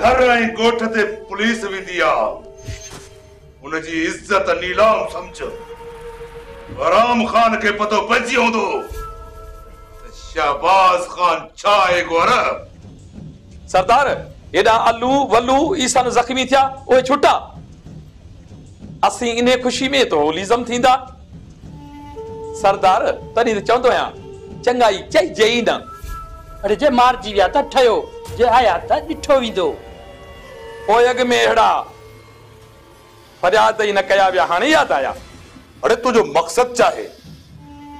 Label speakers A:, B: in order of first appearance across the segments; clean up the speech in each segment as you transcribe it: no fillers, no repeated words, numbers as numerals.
A: گهر ۽ ڳوٺ تي پوليس ويندي آ، ان جي عزت نيلام سمجهه. بهرام خان کي پتو پئجي هوندو ته شهباز خان ڇا آهي گوهر.
B: سردار، هيڏانهن الو، ولو، عيسن زخمي ٿيا، اهي ڇٽا. اسين انهي خوشي ۾ ته هولي ضم ٿيندا. سردار، تڏهن ته چوندو آهيان، چڱائي چئجي ئي نه.
C: اڙي جي مارجي ويا ته ٺهيو، جي آيا ته ڏٺو ويندو.
B: پوء اڳ ۾ اهڙا فرياد ئي نه ڪيا ويا، هاڻي ياد آيا.
A: اڙي تنهنجو مقصد ڇا آهي؟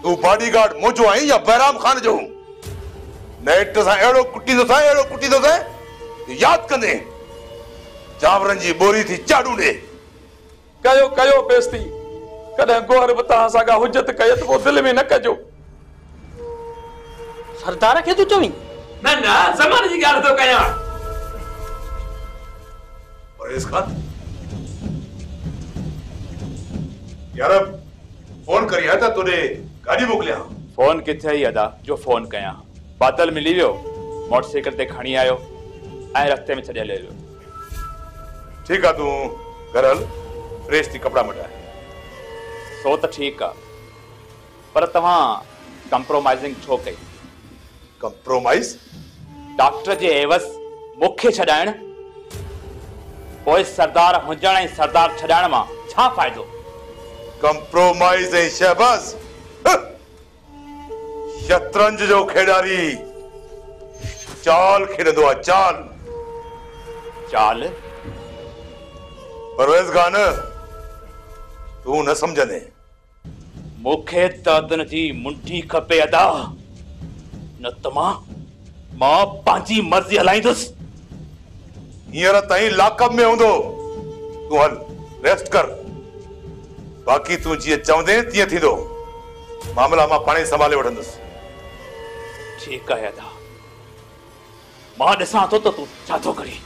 A: تون باڊي گارڊ منهنجو آهين يا بهرام خان جو؟ نيٽ سان اهڙو ڪٽيندوسانء، اهڙو ڪٽيندوسانء جو ياد ڪندين. چانورن جي ٻوري ٿي چاڙهون ڏي.
B: ڪيو ڪيو بيستي، ڪڏهن گوهر به توهان سان ڪا حجت ڪئي ته پوء دل ۾ نه ڪجو.
C: سردار کي ٿو چوين؟
B: نه نه، زماني جي ڳالهه ٿو ڪيان.
A: پرويز خان، يار فون ڪرين ها ته توڏي گاڏي موڪليان ها.
D: فون ڪٿي هئي ادا جو فون ڪيان. بادل ملي ويو، موٽر سائيڪل تي کڻي آيو ۽ رستي ۾ ڇڏي هليو ويو.
A: ٺيڪ آ تون گهر هل فريش ٿي ڪپڙا مٽائي.
D: سو ته ٺيڪ آ پر توهان ڪمپرومائيزنگ ڇو ڪئي؟
A: ڪمپرومائيز؟
D: ڊاڪٽر جي عيوض مون کي ڇڏائڻ، پوء سردار هجڻ ۽ سردار ڇڏائڻ مان ڇا فائدو؟
A: ڪمپرومائيز ۽ شهباز! هه! شطرنج جو کيڏاري چال کيڏندو آ چال.
D: چال؟
A: پرويز خان تون نه سمجهندين.
D: مون کي دادن جي منڍي کپي ادا، نه ته مان مان پنهنجي مرضي هلائيندس.
A: هينئر تائين لاڪ اپ ۾ هوندو. تون هل ريسٽ ڪر. باقي تون جيئن چوندين تيئن ٿيندو. معاملا مان پاڻهي سنڀالي وٺندس.
D: ٺيڪ آهي ادا. مان ڏسان ٿو ته تون ڇا ٿو ڪرين.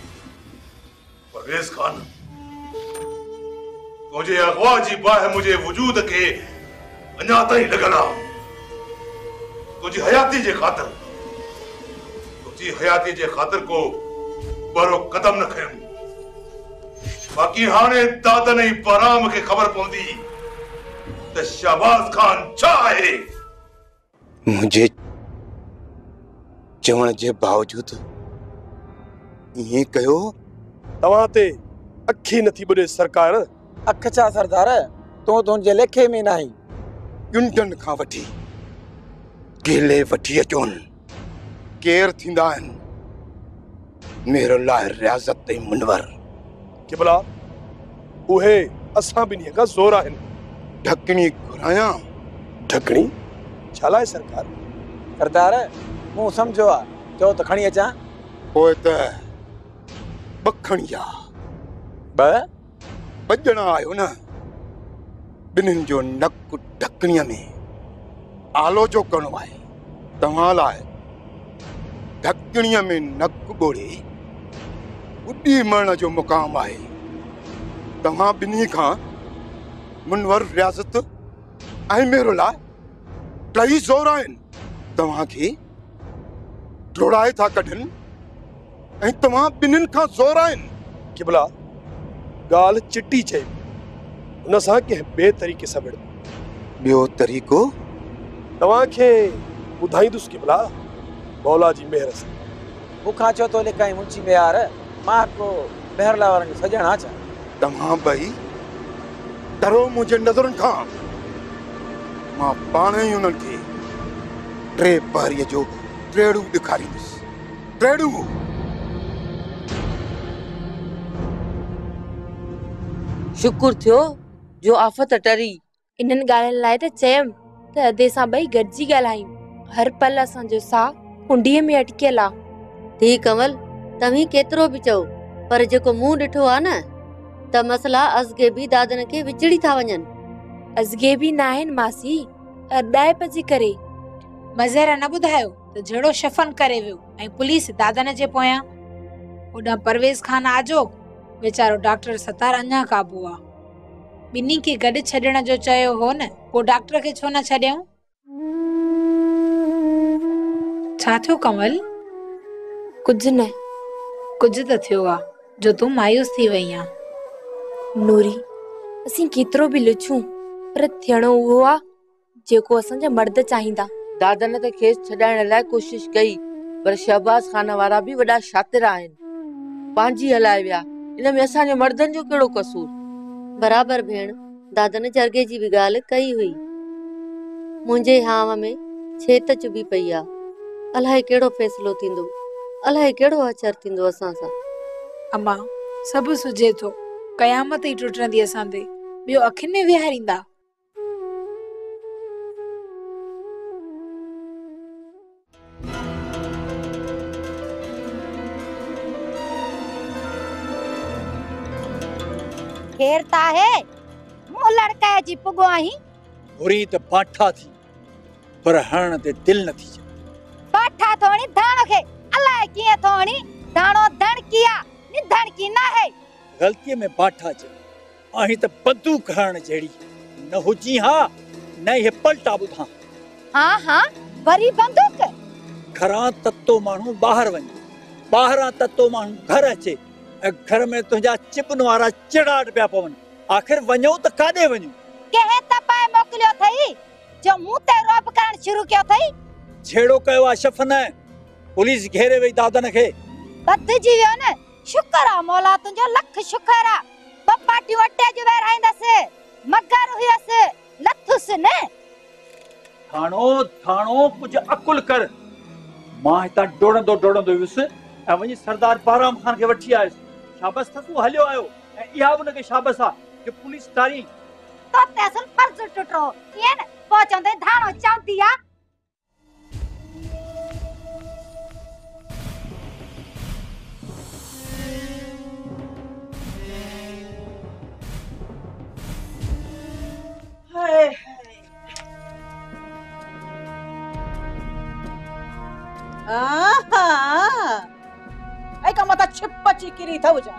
A: پرويز خان، تنهنجي اغوا جي باهه منهنجي وجود کي اڃا تائين لڳل آ. تنهنجي حياتي جي خاطر، تنهنجي حياتي جي خاطر ڪو ٻرو قدم نه کنيم. باقي هاڻي دادن ۽ بهرام کي خبر پوندي ته شهباز خان ڇا آهي.
E: منهنجي چوڻ جي باوجود ائين ڪيو؟
F: توهان تي اک ئي نٿي ٻڏي سرڪار.
G: اک ڇا سردار، تون ته هن جي ليکي ۾ ناهين.
E: ڄنڊن کان وٺي گيلي وٺي اچون. ڪير ٿيندا آهن مير الله رياضت ۽ منور؟
F: قبلا، اهي اسان ٻنهي کان زور آهن.
E: ڍڪڻي گهرايان؟
F: ڍڪڻي؟ ڇا لاء سرڪار؟
G: سردار، مون سمجهيو آ، چئو ته کڻي اچان.
E: پوء ته ٻه کڻي آ.
G: ٻه؟
E: ٻه ڄڻا آهيو نه، ٻنهين جو نڪ ڍڪڻيء ۾ آلو جو ڪرڻو آهي. توهان لاء ڍڪڻيء ۾ نڪ ٻوڙي ٻڏي مرڻ جو مقام آهي. توهان ٻنهي کان منور رياضت ۽ ميرالله ٽئي زور آهن. توهان کي ڊوڙائي ٿا ڪڍن ۽ توهان ٻنهين کان زور آهن.
F: قبلا، ڳالهه چٽي چئبي، هن سان ڪنهن ٻئي طريقي سان وڙهبو.
E: ٻيو طريقو؟
F: توهان کي ٻڌائيندس قبلا، مولا جي مهر سان.
G: مون کان ڇو ٿو لڪائين منشي ميهار، مان ڪو مهرلا وارن جو سڄڻ آهيان ڇا؟
E: توهان ٻئي ٽرو منهنجي نظرن کان، مان پاڻ ئي انهن کي ٽي پهريء جو ٽيڙو ڏيکاريندس. ٽيڙو!
H: شڪر ٿيو جو آفت ٽري.
I: انهن ڳالهين لاء ته چيم ته ادي سان ٻئي گڏجي ڳالهايون. هر پل اسان جو ساهه ڪنڊيء ۾ اٽڪيل آ.
H: ڌيء ڪنول، توهين ڪيترو به چئو، پر جيڪو مون ڏٺو آ نه، ته مسئلا ازغيبي دادن کي وچڙي ٿا وڃن.
I: ازغيبي ناهن ماسي، ارڏائپ جي ڪري.
J: مظهر نه ٻڌايو ته جهيڙو شفن ڪري ويو ۽ پوليس دادن جي پويان. هوڏانهن پرويز خان آجو، ويچارو ڊاڪٽر ستار اڃا قابو آ. ٻنهي کي گڏ ڇڏڻ جو چيو هو نه، پوء ڊاڪٽر کي ڇو نه ڇڏيائون؟ ڇا ٿيو ڪنول؟
I: ڪجهه نه.
J: कुझु त थियो आहे जो तूं मायूस थी वई आहीं।
I: नूरी, असीं केतिरो बि लिछूं पर थियणो उहो आहे जेको असांजा मर्द चाहींदा।
K: दादन त खेसि छॾाइण लाइ कोशिश कई पर शहबाज़ खान वारा बि वॾा शातिर आहिनि, पंहिंजी हलाए विया। इन में असांजे मर्दनि जो कहिड़ो कसूर?
H: बराबरि भेण, दादन जरगे जी बि ॻाल्हि कई हुई। मुंहिंजे हांव में छेत चुभी पई आहे। अलाए कहिड़ो फ़ैसिलो थींदो, अलाए कहिड़ो अचर थींदो असां सां।
J: अम्मा, सभु सुझे थो, क़यामत ई टुटंदी असां ते, ॿियो अखियुनि में विहारींदा।
L: खेर त आहे, मुंहुं लड़काए जी पुॻो आहीं।
M: घुरी त बाठा थी पर हणण ते दिलि नथी चए।
L: बाठा थो हणी धाणो खे, अलाए कीअं थो हणी? धाणो धणकी आहे, निधणकी न आहे।
M: ग़लतीअ में बाठा चए, आहीं त बंदूक हणण जहिड़ी न हुजी हा, न इहे पलटा ॿुधां।
L: हा हा, वरी बंदूक।
M: घरां ततो माण्हू ॿाहिरि वञे, ॿाहिरां ततो माण्हू घर अचे ऐं घर में तुंहिंजा चिपन वारा चिड़ाट पिया पवनि। आख़िर वञूं त काॾे वञूं?
L: कंहिं तपाए मोकिलियो अथई जो मूं ते रोब करणु शुरू कयो अथई?
M: झेड़ो कयो आहे शफन, पुलिस घेरे वई दादन खे।
L: बधिजी वियो न, शुक्र आहे मौला तुंहिंजो, लख शुक्र आहे। ॿ पाटियूं अटे जो विराईंदसि, मगर हुयसि लथुसि न।
M: थाणो थाणो कुझु अकुल कर। मां हितां डोड़ंदो डोड़ंदो वियुसि ऐं वञी सरदार बहराम खान खे वठी आयुसि। शाबाश अथसि, उहो हलियो आयो ऐं इहा बि हुनखे शाबाश आहे जो पुलिस टारी।
L: तो ते असल फ़र्ज़ टुटो, ईअं न? पोइ चवंदे धाणो चवंदी आहे।
N: हाय हाय, ऐं का मथां छिप अची किरी अथव छा?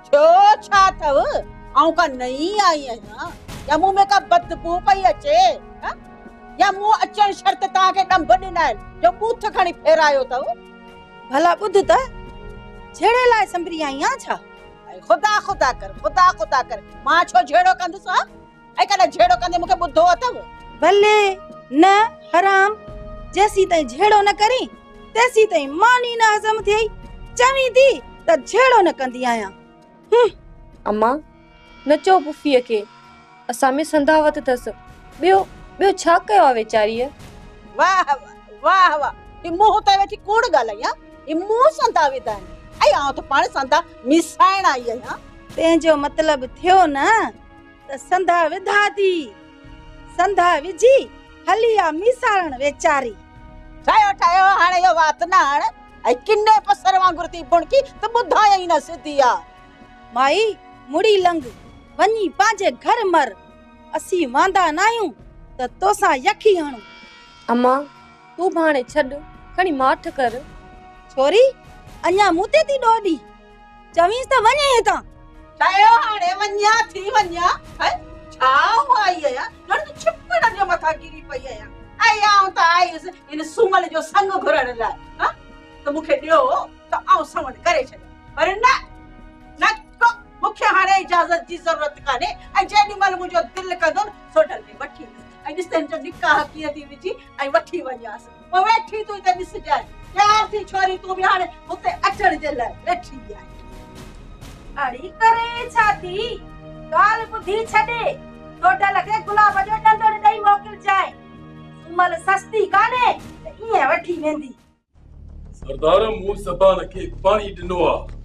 N: थियो छा अथव? आउं का नई आई आहियां या मूं में का बदबू पई अचे? या मूं अचण शर्त तव्हांखे ॾंब ॾिना आहिनि जो बूथ खणी फेरायो अथव?
O: भला ॿुध त, झेड़े लाइ संभरी आई आहियां छा?
N: ख़ुदा ख़ुदा कर, ख़ुदा ख़ुदा कर, मां छो झेड़ो कंदुसि? हा, ऐं कॾहिं झेड़ो कंदे मूंखे ॿुधो अथव?
O: भले न हराम, जेसीं ताईं झेड़ो न करीं तेसीं ताईं मानी न हज़म थियई। चवीं थी त झेड़ो न कंदी आहियां।
I: अम्मा, न चओ पुफीअ खे, असां में संधावत अथसि। ॿियो ॿियो छा कयो आहे वीचारीअ?
N: वाह वाह वाह, ही मुंहुं ते वेठी कूड़ ॻाल्हाई, ही मूं संधा विधा आहिनि ऐं आउं त पाण संधा मिसाइण आई आहियां।
O: तंहिंजो मतिलबु थियो न त संधा विधा थी, संधा विझी हली आ मिसारण वेचारी।
N: ठाहियो ठाहियो, हाणे इहो वात न हाण, ऐं किने पसर वांगुरु थी बुणकी त ॿुधायईं न सिधी आहे।
O: माई मुड़ी लंग, वञी पंहिंजे घर मर, असीं वांदा न आहियूं त तोसां यखी हणूं।
I: अम्मा, तूं बि हाणे छॾ, खणी माठ कर।
O: छोरी, अञा मूं ते थी ॾोह ॾी, चवींसि त वञे हितां।
N: ठाहियो हाणे वञा थी वञा। छा आई आहियां, ॼण त छिपण जे मथां किरी पई आहियां। ऐं आउं त आई हुयुसि हिन सुमल जो संग घुरण लाइ, हा त मूंखे ॾियो त आउं सवण करे छॾियां, पर न न को मूंखे हाणे इजाज़त जी ज़रूरत कान्हे। ऐं जेॾी महिल मुंहिंजो दिलि कंदो न सोढल खे वठी ईंदुसि ऐं ॾिस त हिन जो निकाह कीअं थी विझी ऐं वठी वञांसि। पोइ वेठी तूं हिते ॾिसजांइ, तयार थी छोरी तूं बि हाणे हुते अचण जे लाइ वेठी आहे।
O: अड़ी करे छा थी, ॻाल्हि ॿुधी छॾे, सोढल खे गुलाब जो ॾंदड़ ॾेई मोकिलिजांइ। सुमल सस्ती कान्हे त ईअं वठी वेंदी।
A: सरदार, मूं ज़बान खे पाणी ॾिनो आहे,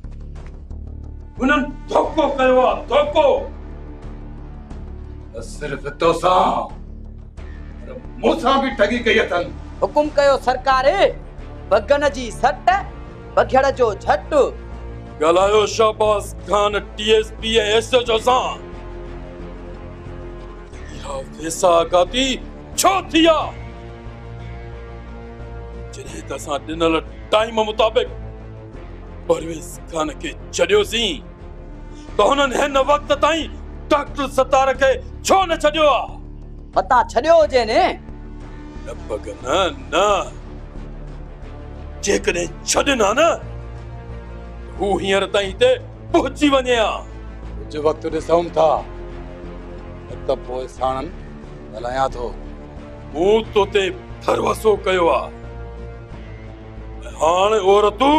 A: हुननि धोखो कयो आहे, धोखो। न सिर्फ़ तोसां पर मूंसां बि ठगी कई अथनि।
G: हुकुम कयो सरकार, बगन जी सट, बघियड़ जो झट।
A: ॻाल्हायो Shahbaz Khan TSP ऐं SHO सां। इहा वैसाघाती छो थी आहे? जॾहिं त असां ॾिनल टाइम मुताबिक़ परवेज़ खान खे छॾियोसीं त हुननि हिन वक़्त ताईं डॉक्टर सतार खे छो न छॾियो आहे?
G: मतां छॾियो हुजे ने।
A: न बगन न, जेकॾहिं छॾनि हा न
B: हू हींअर ताईं हिते पहुची वञे हा।
P: कुझु वक़्तु ॾिसूं था, न त पोइ साणनि ॻाल्हायां थो।
B: मूं तो ते भरोसो कयो आहे, हाणे औरतूं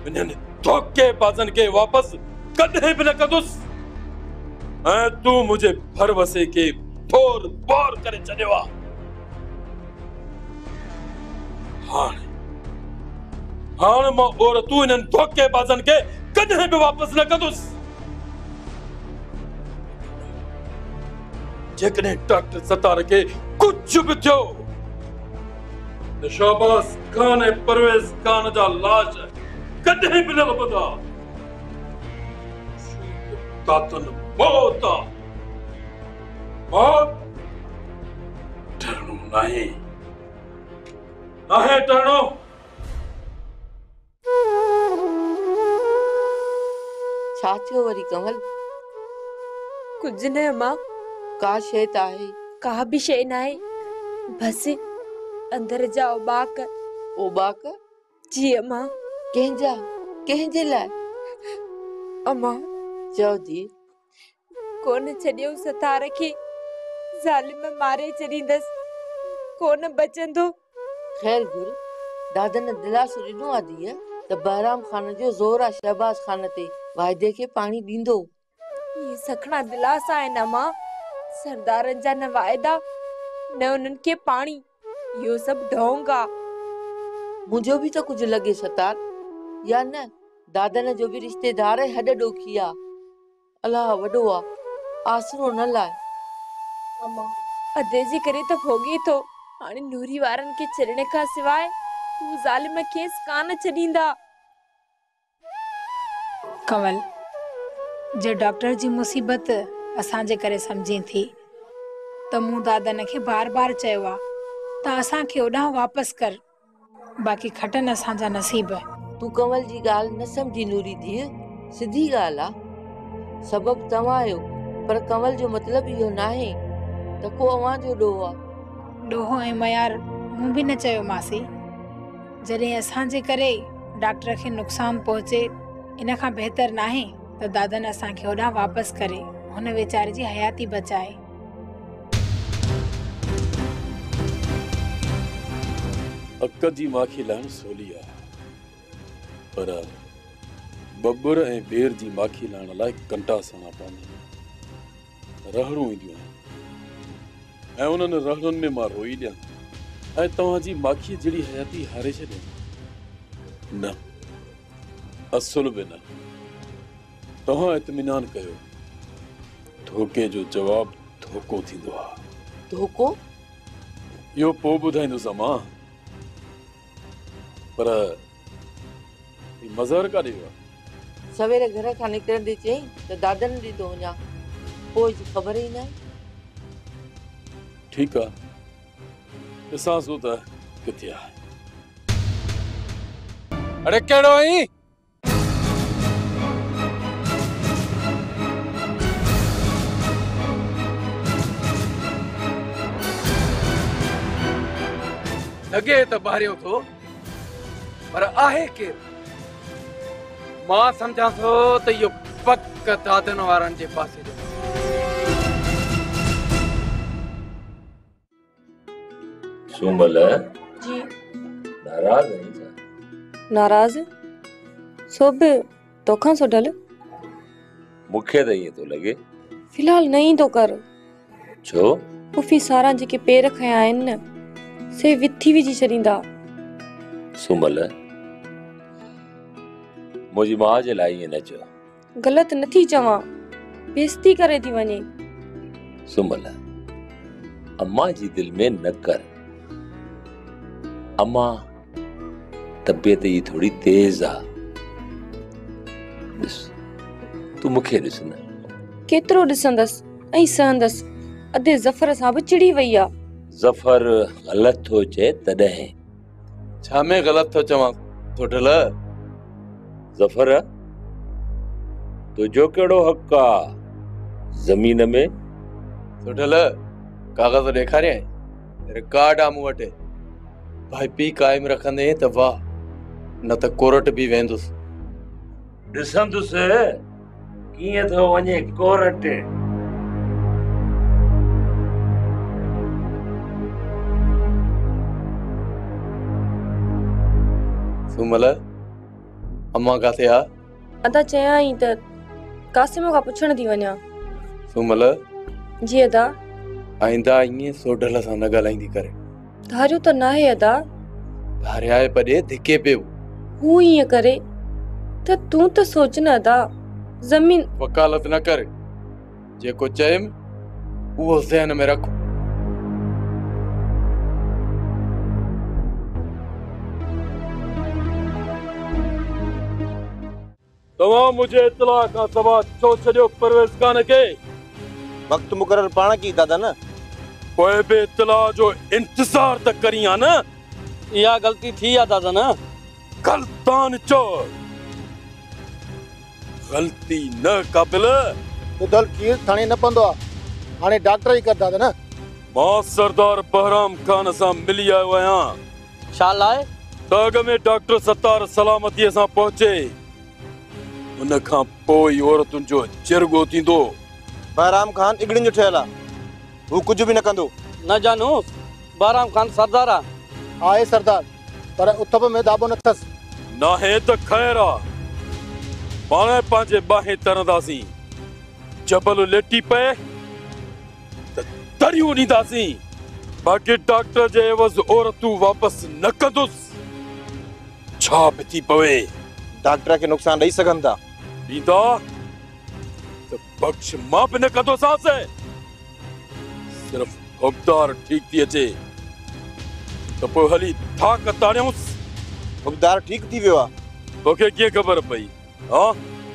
B: इन्हनि धोखेबाज़नि खे वापसि कॾहिं बि न कंदुसि ऐं तूं मुंहिंजे भरोसे खे भोर भोर करे छॾियो आहे। हाणे हाणे मां औरतूं इन्हनि धोखेबाज़नि खे कॾहिं बि वापसि न कंदुसि। जेकॾहिं डॉक्टर सतार खे कुझु बि थियो त शहबाज़ खान ऐं परवेज़ खान जा लाश कॾहिं बि न लभंदा। दातन मौत आहे, मौत डरणो नाहे, नाहे डरणो।
K: छा थियो वरी कंवल?
I: कुझु न अम्मा।
K: का शइ त आहे?
I: का बि शइ न आहे, बसि अंदरि जा उबाक।
K: उबाक?
I: जी अम्मा।
K: कंहिंजा? कंहिंजे लाइ?
I: अम्मा।
K: चओ धीउ।
I: कोन छॾियो सतार खे, ज़ालिम मारे छॾींदसि, कोन बचंदो।
K: ख़ैर घुर, दादन दिलासो ॾिनो आहे धीअ त बहराम खान जो ज़ोर आहे शहबाज़ खान ते, वाइदे खे पाणी ॾींदो।
I: इहे सखणा दिलासा आहिनि अम्मा, सरदारनि जा न वाइदा न उन्हनि खे पाणी, इहो सभु ढोंग आहे।
K: मुंहिंजो बि त कुझु लॻे सतार, या न? दादन जो बि रिश्तेदार ऐं हॾ ॾोखी आहे। अलाह वॾो आहे, आसरो न लाए।
I: अम्मा, अदे जे करे त भोगे थो, हाणे नूरी वारनि खे छॾण खां सवाइ हू ज़ालिम खेसि कान छॾींदा।
J: कंवल, जे डॉक्टर जी मुसीबत असांजे करे सम्झे थी त मूं दादन खे बार बार चयो आहे त असांखे होॾां वापसि कर, बाक़ी खटनि असांजा नसीब।
K: तूं कंवल जी ॻाल्हि न सम्झी नूरी धीउ, सिधी ॻाल्हि आहे। सबबु तव्हां आहियो, पर कंवल जो मतिलबु इहो नाहे त को अव्हां जो ॾोह आहे।
J: ॾोह ऐं मयार मूं बि न चयो मासी, जॾहिं असांजे करे डॉक्टर खे नुक़सानु पहुचे, इन खां बहितर नाहे त दादन असांखे होॾां वापसि करे, हुन वीचारे जी हयाती बचाए।
B: अक जी माखी लहण सोली आहे, पर बबुर ऐं बेर जी माखी लहण लाइ कंटा सहणा पवंदा आहिनि, रहड़ूं ईंदियूं आहिनि ऐं उन्हनि रहड़ुनि में मां रोई ॾियां ऐं तव्हांजी माखीअ जहिड़ी हयाती हारे छॾियां। न, असुल बि न। तव्हां इत्मीनान कयो, धोखे जो जवाब धोखो थींदो आहे।
K: धोखो?
B: इहो पोइ ॿुधाईंदुसि मां, पर मज़हर काॾे वियो आहे?
K: सवेरे घर खां निकिरंदे चयईं त दादन ॾे थो वञा, पोइ जी ख़बर ई न आहे।
B: ठीकु आहे, ॾिसांसि थो त किथे आहे।
P: अरे कहिड़ो आहीं?
Q: लॻे त ॿारियो थो, पर आहे केरु? मां सम्झां थो त इहो पक दादन वारनि जे पासे जो।
R: सुमल
I: जी।
R: नाराज़ आहीं छा?
I: नाराज़? सो बि तोखां सोढल।
R: मूंखे त ईअं थो लॻे।
I: फ़िलहाल न ईंदो कर।
R: छो?
I: पुफी सारा जेके पेर खयां आहिनि न, से विथी विझी छॾींदा।
R: सुमल, मुंहिंजी माउ जे लाइ ईअं न चओ।
I: ग़लति नथी चवां, बेइज़ती करे थी वञे।
R: सुमल, अम्मा जी दिलि में न कर। अम्मा तबियत जी थोरी तेज़ आहे। ॾिस, तूं मूंखे ॾिस न।
I: केतिरो ॾिसंदसि ऐं सहंदसि। अदे ज़फ़र सां बि चिड़ी वई आहे।
R: ज़फ़र ग़लति थो चए तॾहिं।
Q: छा में ग़लति थो चवां सोढल?
R: ज़फ़र, तुंहिंजो कहिड़ो हक़ आहे ज़मीन में?
Q: सोढल, कागज़ ॾेखारियां, रिकॉर्ड आहे मूं वटि। भाई पी क़ाइमु रखंदे त वाह, न त कोर्ट बि वेंदुसि।
R: ॾिसंदुसि कीअं थो वञे कोरट।
Q: सुमल, अम्मा काथे आ?
I: अदा चयाई त कासिम खां पुछण थी वञा।
Q: सुमल।
I: जी अदा।
Q: आइंदा ईअं सोढल सां न ॻाल्हाईंदी करे।
I: धारियो त नाहे अदा।
Q: धारियाए पॾे धिके पियो।
I: हू ईअं करे त तूं त सोच न अदा, ज़मीन।
Q: वकालत न कर, जेको चयमि उहो ज़हन में रख।
A: तव्हां मुंहिंजे इतला खां सवा छो छॾियो परवेज़ खान खे?
S: वक़्तु मुक़ररु पाण की दादा न,
A: पोइ बि इतला जो इंतज़ार त करी हा न।
C: इहा ग़लती थी आहे दादा न।
A: गलतान चओ, ग़लती न क़ाबिल।
P: ॿुधल खीर थाणे न पवंदो आहे, हाणे डॉक्टर ई कर दादा न।
A: मां सरदार बहराम खान सां मिली आयो आहियां।
C: छा लाइ?
A: त अॻु में डॉक्टर सत्तार सलामतीअ सां पहुचे, उन खां पोइ ई औरतुनि जो जिरगो थींदो।
S: बहराम खान इगड़ियुनि जो ठहियल आहे, हू कुझु बि न कंदो।
C: न जानू, बहराम खान सरदार आहे।
P: आहे सरदार, पर उथप में दाबो न अथसि।
A: नाहे त ख़ैर आहे, पाण पंहिंजे ॿाहें तरंदासीं। जबल लेटी पए त तरियूं ॾींदासीं, बाक़ी डॉक्टर जे एवज़ औरतूं वापसि न कंदुसि, छा बि थी पवे।
S: डॉक्टर खे नुक़सानु ॾेई सघनि था।
A: ॾींदा त बख़्श मां बि न कंदोसांसि। सिर्फ़ हुबदार ठीकु थी अचे त पोइ हली थाक ताणियूंसि।
S: हुबदार ठीकु थी वियो आहे।
A: तोखे कीअं ख़बर पई? हा,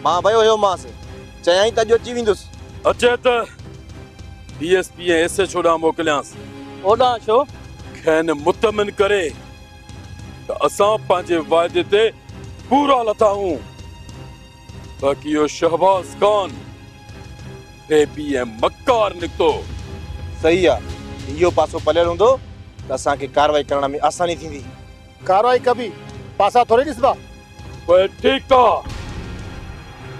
S: मां वियो हुयोमांसि, चयाई त अॼु अची वेंदुसि।
A: अचे त DSP ऐं SHO ॾांहुं मोकिलियांसि।
C: ओॾां छो?
A: खेनि मुतमिन करे त असां पंहिंजे वाइदे ते पूरा लथा आहियूं। बाक़ी इहो शहबाज़ खान बेबी ऐं मकार निकितो।
S: सही आहे, इहो पासो पलियल हूंदो त असांखे कार्रवाई करण में आसानी थींदी।
P: कार्रवाई कबी, पासा थोरी ॾिसबा।
A: पोइ ठीकु आहे,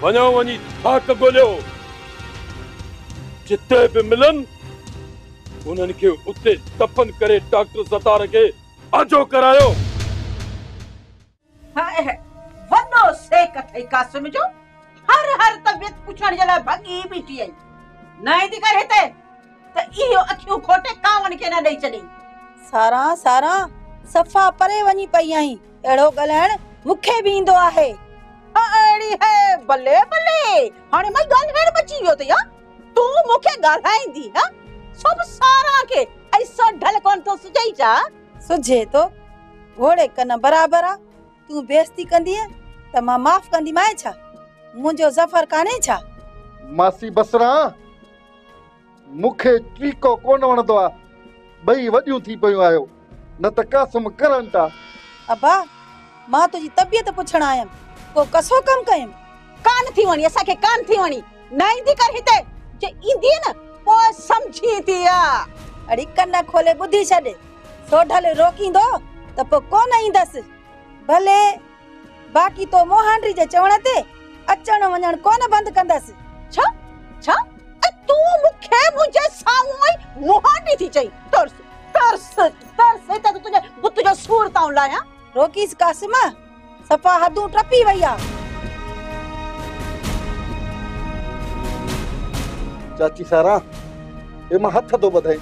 A: वञो वञी थाक ॻोल्हियो, जिते बि मिलनि उन्हनि खे उते दफ़न करे डॉक्टर सतार खे आजो करायो।
N: वॾो सेक अथई कासिम जो, हर हर तबियत पुछण जे लाइ भॻी बीठी आई। न ईंदी कर हिते त इहो अखियूं खोटे कांवनि खे न ॾेई छॾई।
O: सारा सारा सफ़ा परे वञी पई आहीं, अहिड़ो ॻाल्हाइण मूंखे बि ईंदो आहे।
N: अहिड़ी है, बले बले, हाणे मां ॻाल्हाइण बची वियो अथई। हा, तूं मूंखे ॻाल्हाईंदी? हा, सभु सारा खे ऐं सोढल कोन थो सुझई छा?
O: सुझे थो, घोड़े कन बराबरि आहे। तूं बेइज्जती कंदीअ त मां माफ़ कंदीमांइ छा? मुंहिंजो ज़फ़र कान्हे छा?
P: मासी बसरा, मूंखे टीको कोन वणंदो आहे। ॿई वॾियूं थी पयूं आहियो, न त कासिम करंट आहे।
O: अबा, मां तुंहिंजी तबियत पुछण आयमि, को कसो कमु कयमि?
N: कान थी वणी असांखे, कान थी वणी। न ईंदी कर हिते, जे ईंदी न पोइ सम्झी थी आ।
O: अड़ी कन खोले ॿुधी छॾ, सोढल रोकींदो त पोइ कोन ईंदसि। भले, बाक़ी तो मोहांड्री जे चवण ते अचण वञण कोन बंदि कंदसि।
N: छा छा तूं मूंखे मुंहिंजे साम्हूं ई मोहांड्री थी चई? तरस तरस तरस, हिते त तुंहिंजे बुत जो सूर ताऊं लाहियां।
O: रोकीसि कासिम, सफ़ा हदूं टपी वई आहे।
P: चाची सारा, हे मां हथ थो ॿधाई,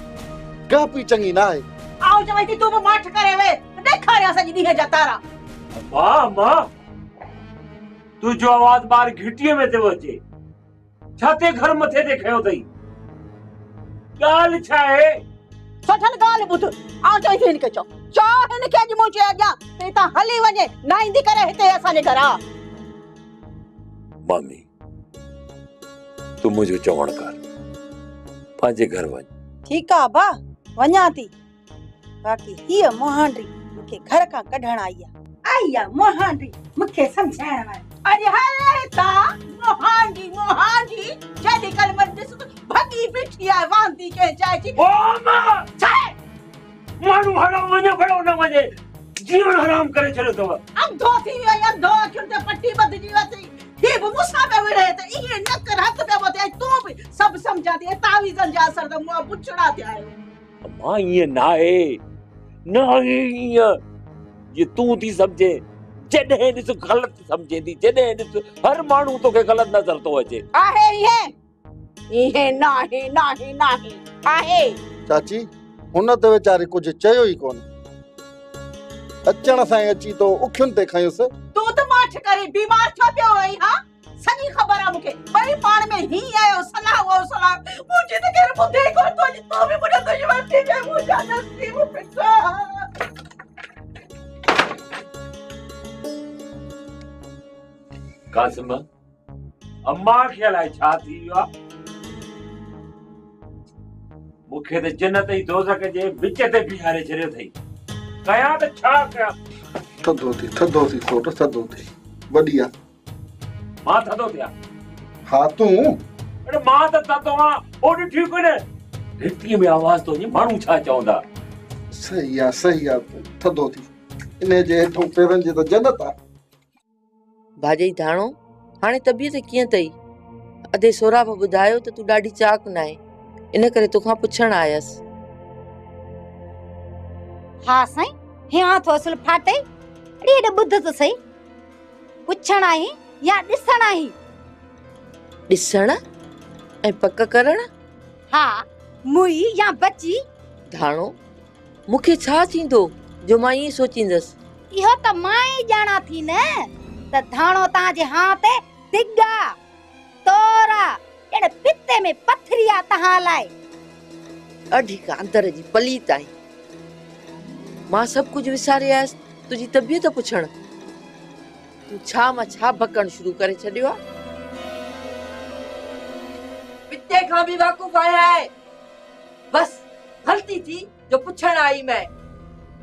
P: कापी चङी न आहे।
N: आउं चवां थी तूं बि माठ करे वे, ॾेखारियां सॼी ॾींहं जा तारा।
R: अम्मा अम्मा, तुंहिंजो आवाज़ ॿाहिरि घिटीअ में थो अचे, छा ते घर मथे ते खयो अथई? ॻाल्हि छा आहे?
N: सोठल ॻाल्हि ॿुध, आउं चवां थी हिनखे चओ, चओ हिनखे अॼु मुंहिंजे अॻियां त हितां हली वञे, न ईंदी करे हिते असांजे घर। आ
R: मामी, तूं मुंहिंजो चवण कर, पंहिंजे घर वञ।
O: ठीकु आहे अबा, वञा थी। बाक़ी हीअ मोहांड्री मूंखे घर खां कढण आई आहे।
N: आई आहे मोहांड्री मूंखे सम्झाइण वारी। अरे हले हितां मोहांडी मोहांडी, जेॾी कल मन ॾिस भॻी बीठी आहे वांदी कंहिं जाइ जी।
R: ओ मां,
N: छा आहे?
R: माण्हू हराम वञे भलो न वञे, जीवण हराम करे छॾियो अथव।
N: अंधो थी वियो आहीं, अंधो, अखियुनि ते पट्टी ॿधिजी वई अथई। هي به مون سان پيو وڙهي ته ائين نه ڪر، هٿ پيو وڌي ۽ تون به سڀ سمجهان ٿي. تعويذن جا اثر ته مون بڇڙا ٿيا آهيو.
R: امان ائين ناهي، ناهي ائين جيئن تون ٿي سمجهين. جڏهن ڏس غلط سمجهين ٿي، جڏهن ڏس هر ماڻهو توکي غلط نظر ٿو اچي.
N: آهي ائين؟ ائين ناهي، ناهي، ناهي، آهي.
E: چاچي، هن ته ويچاري ڪجهه چيو ئي ڪونه. اچڻ سان ئي اچي تو اکين تي کنيس.
N: تون ته ماٺ ڪري بيمار ٿيو پيو آهين ها؟ سڄي خبر آ مون کي. ٻئي پاڻ ۾ هيئن آهيو صلاح اهو صلاح. منهنجي ته ڪير ٻڌي ئي ڪونه ٿو. اڄ تون به منهنجو دشمن ٿي پئين. منهنجا نصيب ڦٽا.
R: قاسم، امان کي الائي ڇا ٿي ويو آ. مون کي ته جنت ۽ دوزخ جي وچ تي بيهاري ڇڏيو اٿئي. ڪيان ته ڇا ڪيان؟
E: ٿڌو ٿي، ٿڌو ٿي سوٽ، ٿڌو ٿي. وڏي آ.
R: مان ٿڌو ٿيان؟
E: ها تون.
R: اڙي مان ته ٿڌو آن، هو ڏٺي ڪونه. گهٽيء ۾ آواز ٿو وڃي، ماڻهو ڇا چوندا؟
E: صحيح آ، صحيح آ، ٿڌو ٿي. انهيء جي هيٺون پيرن جي ته جنت آ.
K: ڀاڄائي ڌاڻو، هاڻي طبيعت ڪيئن اٿئي؟ ادي سهراب ٻڌايو ته تون ڏاڍي چاڪ ناهين، ان ڪري توکان پڇڻ آيس.
L: ها سائين، هيان ٿو اصل ڦاٽئي. اڙي هيڏي ٻڌ ته سهي، پڇڻ آهين يا ڏسڻ آهين؟
K: ڏسڻ ۽ پڪ ڪرڻ؟
L: ها، موئي يا بچي؟
K: ڌاڻو، مون کي ڇا ٿيندو جو مان ائين سوچيندس؟
L: اهو ته مان ئي ڄاڻان ٿي نه ته ڌاڻو توهان جي هانء تي دڳ آ، تور آ، ڄڻ پتي ۾ پٿري آ توهان لاء.
K: ڏاڍي ڪا اندر جي پليت آهين. مان سڀ ڪجهه وساري آيس تنهنجي طبيعت پڇڻ. تون ڇا مان ڇا بڪڻ شروع ڪري ڇڏيو آ. پتي کان به واقف آهيان. بس غلطي ٿي جو پڇڻ آئي مين،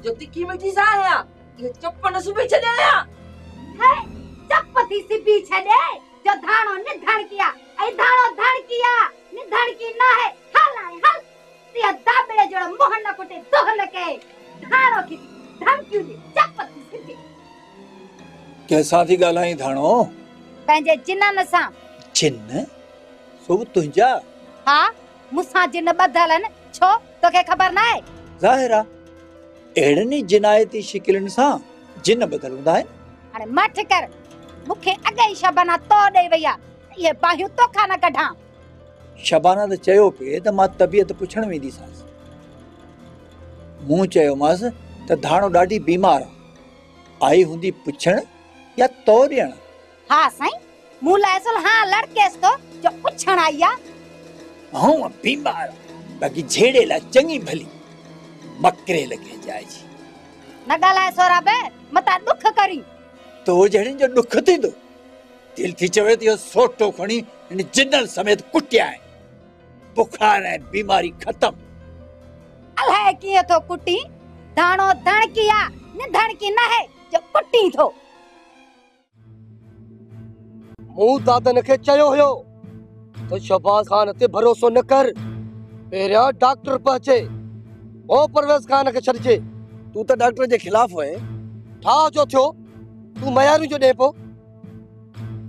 K: جو تکي مٺي سان آهيان، اهو چپ نه سبي ڇڏيان.
L: هي چپ ٿي سبي ڇڏي جو ڌاڻو نڌڻڪي آ ۽ ڌاڻو ڌڻڪي آ، نڌڻڪي ناهي. هل هاڻي هل، تيئن داٻڙي جهڙو منهن نه ڪٽي دهل ڪئي، ڌاڻو کي ٿي ڌمڪيون ڏي، چپ ٿي سبي.
M: ڪنهن سان ٿي ڳالهائين ڌاڻو؟
L: پنهنجي جنن سان.
M: جن؟ سو به تنهنجا؟
L: ها، مون سان جن ٻڌل آهن، ڇو توکي خبر ناهي؟
M: ظاهر آ، اهڙن ئي جنايتي شڪلين سان جن ٻڌل هوندا آهن.
L: هاڻي ماٺ ڪر، مون کي اڳي ئي شبانا تو ڏئي وئي آ ته اهي باهيون توکان نه ڪڍان.
M: شبانا ته چيو پئي ته مان طبيعت پڇڻ وينديسانس. مون چيومانس ته ڌاڻو ڏاڍي بيمار آ، آئي هوندي پڇڻ يا تو ڏيڻ؟
L: ها سائين، مون لاء اصل هان لڙڪيس ٿو جو پڇڻ آئي آ.
M: هونء بيمار آ، باقي جهيڙي لاء چڱي ڀلي مڪريل ڪنهن جاء جي.
L: نه ڳالهاء سهراب، متان ڏک ڪرين.
M: تو جهڙين جو ڏک ٿيندو؟ دل ٿي چوي ته اهو سوٽو کڻي هن جنن سميت ڪٽيانء. بخار ۽ بيماري ختم.
L: الائي ڪيئن ٿو ڪٽين، ڌاڻو ڌڻڪي آ، نڌڻڪي ناهي جو ڪٽين ٿو.
F: مون دادن کي چيو هيو ته شهباز خان تي ڀروسو نه ڪر، پهريان ڊاڪٽر پهچي پوء پرويز خان کي ڇڏجي.
S: تون ته ڊاڪٽر جي خلاف هئين.
F: ٺاهه جو ٿيو، تون ميارون جو ڏئين پيو.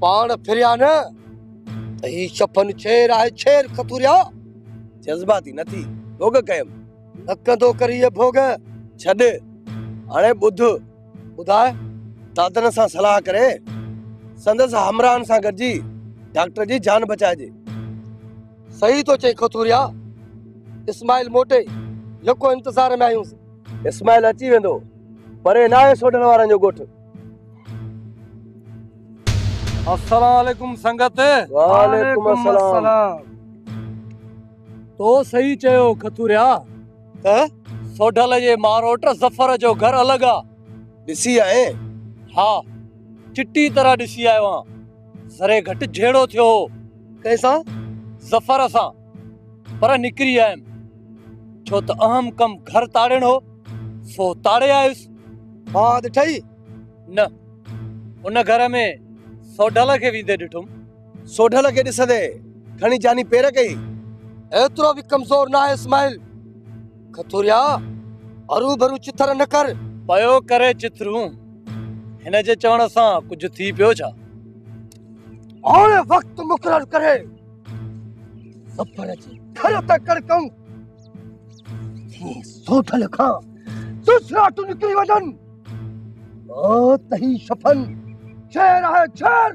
F: پاڻ ڦريا نه ته هي شفن ڇير آهي ڇير کٿوريا.
S: جذباتي نه ٿي، ڀوڳ ڪيم.
F: نه ڪندو ڪر اهي ڀوڳ.
S: ڇڏ، هاڻي ٻڌ.
F: ٻڌاء.
S: دادن سان صلاح ڪري سندس همراهن سان گڏجي ڊاڪٽر جي جان بچائجي.
F: صحيح ٿو چئين کٿوريا. اسماعيل موٽي يڪو انتظار ۾ آهيونس.
S: اسماعيل اچي ويندو. پري ناهي سوڍن وارن جو ڳوٺ.
Q: السلام عليڪم سنگت.
S: وعليڪم السلام.
Q: تو صحيح چيو کٿوريا.
S: ته؟
Q: سوڍل جي ماروٽ ظفر جو گهر الڳ آ.
S: ڏسي آئين؟
Q: ها، چٽي طرح ڏسي آيو آن. ذري گهٽ جهيڙو ٿيو هو.
F: ڪنهن سان؟
Q: ظفر سان. پر نڪري آيم. ڇو ته اهم ڪم گهر تاڙڻ هو، سو تاڙي آيس.
F: ها ڏٺئي؟
Q: نه، ان گهر ۾ سوڍل کي ويندي ڏٺم.
S: سوڍل کي ڏسندي کڻي جاني پير ڪئي.
F: ايترو به ڪمزور ناهي اسماعيل. کٿوريا، هروڀرو چٿر نه ڪر.
Q: پيو ڪري چٿرون. هن جي چوڻ سان ڪجهه ٿي پيو ڇا؟
F: हाणे वक़्तु मुक़ररु करे ज़फ़र जे घर ते कड़कऊं, जीअं सोढल खां सुसराटूं निकिरी वञनि। त ही शफन शहर आहे शहर।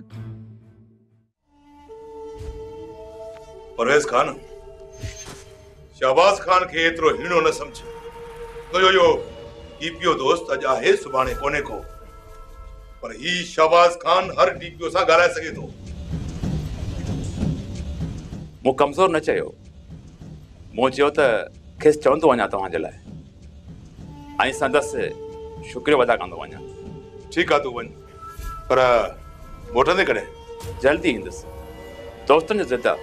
A: परवेज़ खान, शहबाज खान खे एतिरो हीणो न सम्झ। तुंहिंजो इहो डीपीओ दोस्त अॼु आहे, सुभाणे कोन्हे को, पर ही शहबाज खान हर डीपीओ सां ॻाल्हाए सघे थो।
D: मूं कमज़ोर न चयो, मूं चयो त खेसि चवंदो वञा तव्हांजे लाइ ऐं संदसि शुक्रियो अदा कंदो वञा।
A: ठीकु आहे, तूं वञ, पर मोटंदे कॾहिं?
D: जल्दी ईंदुसि, दोस्तनि जो ज़िद आहे,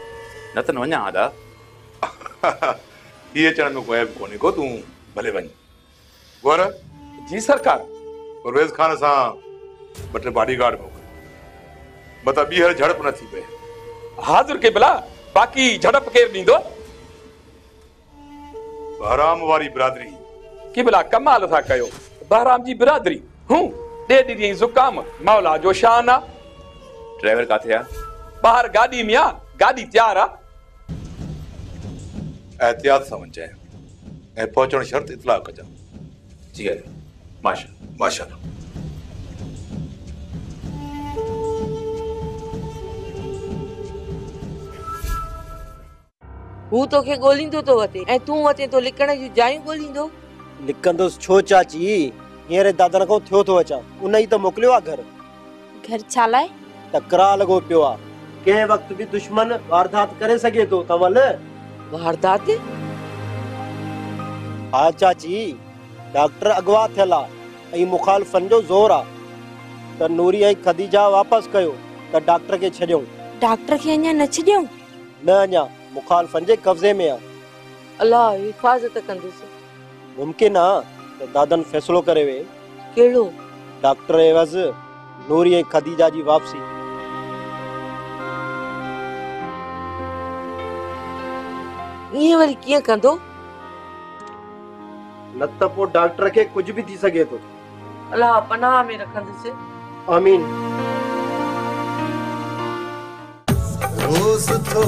D: न त न वञा अदा।
A: हीअ अचण में को ऐब कोन्हे को, तूं भले वञ। गौर
B: जी सरकार।
A: परवेज़ खान सां ॿ टे बॉडीगार्ड मोकिल, मतां ॿीहर झड़प न थी पए।
B: हाज़िर क़िबला, बाक़ी झड़प केरु ॾींदो?
A: बहराम वारी बिरादरी।
B: क़िबला कमाल था कयो, बहराम जी बिरादरी हूं ॾे ॾिनी ज़ुकाम, मौला जो शान आहे।
D: ड्राइवर किथे आहे?
B: ॿाहिरि गाॾी में आहे, गाॾी तयारु आहे।
A: एहतियात सां वञिजांइ ऐं पहुचण शर्त इतला कजांइ।
D: जी माशा
A: माशा।
K: हू तोखे ॻोल्हींदो थो वते ऐं तूं वते थो लिकण जूं जायूं ॻोल्हींदो।
S: लिकंदुसि छो चाची, हींअर दादन खां थियो थो अचां, उन ई त मोकिलियो आहे घर।
I: घर छा लाइ?
S: टकराव लॻो पियो आहे, कंहिं वक़्तु बि दुश्मन वारदात करे सघे थो। कंवल
K: वारदात?
S: हा चाची, डॉक्टर अगवा थियल आहे ऐं मुखालिफनि जो ज़ोर आहे त नूरी ऐं खदीजा वापसि कयो त डॉक्टर खे छॾियूं।
I: डॉक्टर खे अञा न छॾियूं?
S: न, अञा मुखालिफनि जे कब्ज़े में आहे।
K: अलाह हिफाज़त कंदुसि।
S: मुमकिन आहे त दादन फ़ैसिलो करे वे।
K: कहिड़ो?
S: डॉक्टर एवज़ नूरी ऐं खदीजा जी वापसी।
K: ईअं वरी कीअं कंदो?
S: न त पोइ डॉक्टर खे कुझु बि थी सघे थो।
K: अलाह पनाह में रखंदुसि।
S: आमीन।
T: रोज़ थो